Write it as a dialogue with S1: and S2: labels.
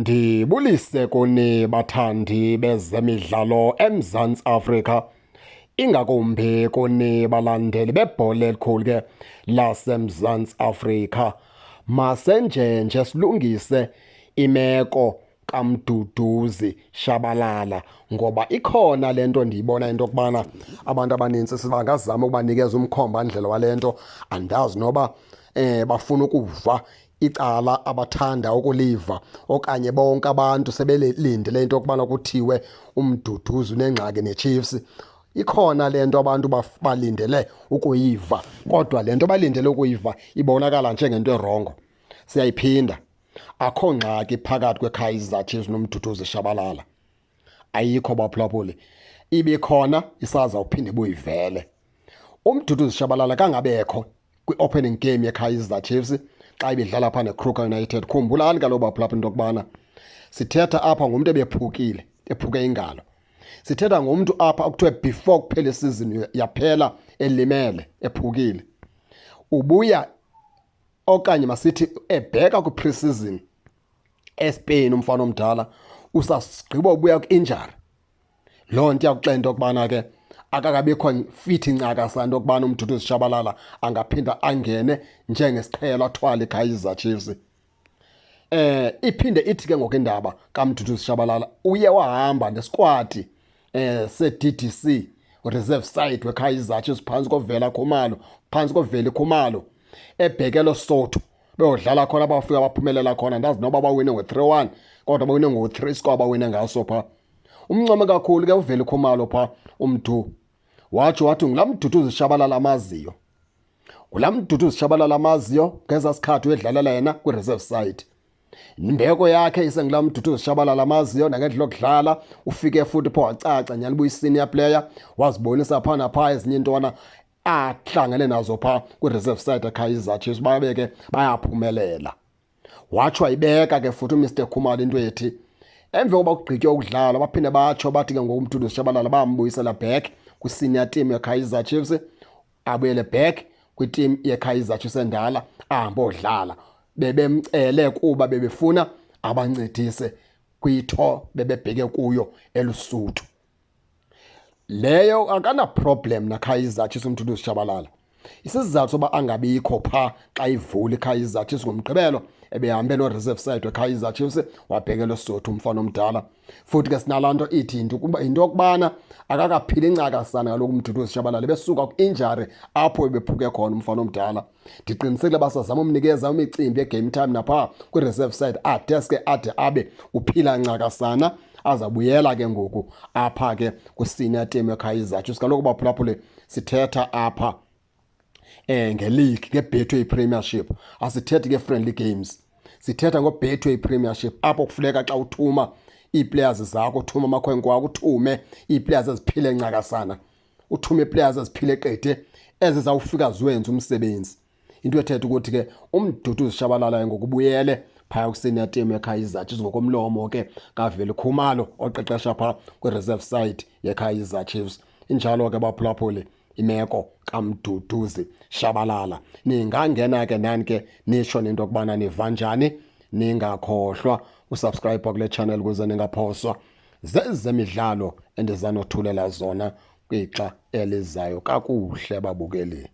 S1: Mandibulise kuni bathandi bezemidlalo eMzantsi Afrika, ingakumbi kuni balandeli bebhola elikhulu ke laseMzantsi Afrika. Masenjenje silungise imeko kaMduduzi Shabalala ngoba ikhona le nto ndiyibona into yokubana abantu abanintsi sibangazama ukubanikeza umkhomba-ndlela wale nto. Andazi noba bafuna ukuva icala abathanda ukuliva okanye bonke abantu sebelindele into yokubana kuthiwe uMduduzi unengxaki neChiefs. Ikhona le nto abantu balindele ukuyiva, kodwa le nto balindele ukuyiva ibonakala njengento erongo. Siyayiphinda, akho ngxaki phakathi kweKaizer Chiefs noMduduzi Shabalala, ayikho baphulaphuli. Ibikhona isazawuphinda ibuyivele. UMduduzi Shabalala kangabekho kwi-opening game yeKaizer Chiefs xa ibidlala phaa neKruger United. Khumbulani kaloku baphulaphula into yokubana sithetha apha ngumntu ebephukile, ephuke ingalo. Sithetha ngumntu apha okuthiwe before kuphela isizini yaphela elimele, ephukile. Ubuya okanye masithi ebheka kwi-pre-season eSpain umfana omdala usasigqiba ubuya kwi-injury. Loo nto iyakuxela into yokubana ke akakabikho fit incakasa into yokubana uMduduzi Shabalala angaphinda angene njengesiqhelo athwale iKaizer Chiefs. Iphinde ithi ke ngoku indaba kaMduduzi Shabalala uye wahamba nesquad se-DDC reserve side weKaizer Chiefs phantsi koVela Khumalo, phantsi koVeli Khumalo ebhekelo Sotho beyodlala khona, bafika baphumelela khona. Ndazi noba bawine ngo-3-1 kodwa bawine ngo-3 score bawine ngaso phaa. Umncome kakhulu ke uVeli Khumalo phaa uMdu, watsho wathi ngulaa Mduduzi Shabalala amaziyo, ngulaa Mduduzi Shabalala amaziyo ngezaa sikhathi uyedlalela yena kwi-reserve side. Imbeko yakhe isengulaa Mduduzi Shabalala amaziyo nangendlela yokudlala. Ufike futhi pho wacaca nyhani uba uyi-senior player, wazibonisa phaa naphaa ezinye iintwana ahlangene nazo phaa kwi-reserve side eKaizer Chiefs, babe ke bayaphumelela. Watsho wayibeka ke futhi uMr Khumalo into ethi emva koba kugqitywe ukudlala baphinde batsho bathi ke ngoku uMduduzi Shabalala bambuyisela back kwi-senior team yeKaizer Chiefs, abuyele back kwi-team yeKaizer Chiefs endala ahambe odlala. Bebemcele kuba bebefuna abancedise kwitho bebebheke kuyo eLusuthu. Leyo akana problem naKaizer Chiefs uMduduzi Shabalala. Isizathu soba angabikho phaa xa ivula iKaizer Chiefs ngoMgqibelo, ebehambe no-reserve side weKaizer Chiefs wabhekela Sotho umfana omdala. Futhi ke sinalaa nto ithi into yokubana akakaphili incakasana kaloku uMduduzi Shabalala, besuka kwi-injury apho ebephuke khona umfana omdala. Ndiqinisekile basazama umnikeza imicimbi ye-game time naphaa kwi-reserve side adeske ade abe uphila ncakasana, azabuyela ke ngoku apha ke kwi-senior team yeKaizer Chiefs. Kaloku baphulaphule sithetha apha nge-league, ngeBetway Premiership, asithethi nge-friendly games, sithetha ngoBetway Premiership apho kufuneka xa uthuma ii-players zakho, uthuma amakhwenkwe wakho, uthume ii-players eziphile ncakasana, uthume ii-players eziphile qete ezizawufika ziwenze umsebenzi. Into ethetha ukuthi ke uMduduzi Shabalala ngokubuyele phaya kwi-senior team yeKaizer Chiefs ngokomlomo ke kaVeli Khumalo oqeqesha phaa kwi-reserve side yeKaizer Chiefs. Injalo ke baphulaphuli imeko kaMduduzi Shabalala. Ningangena ke nani ke nisho nento yokubana niva njani, ningakhohlwa usubscribe kule channel ukuze ningaphoswa zezemidlalo endizanothulela zona kwixa elizayo. Kakuhle babukeli.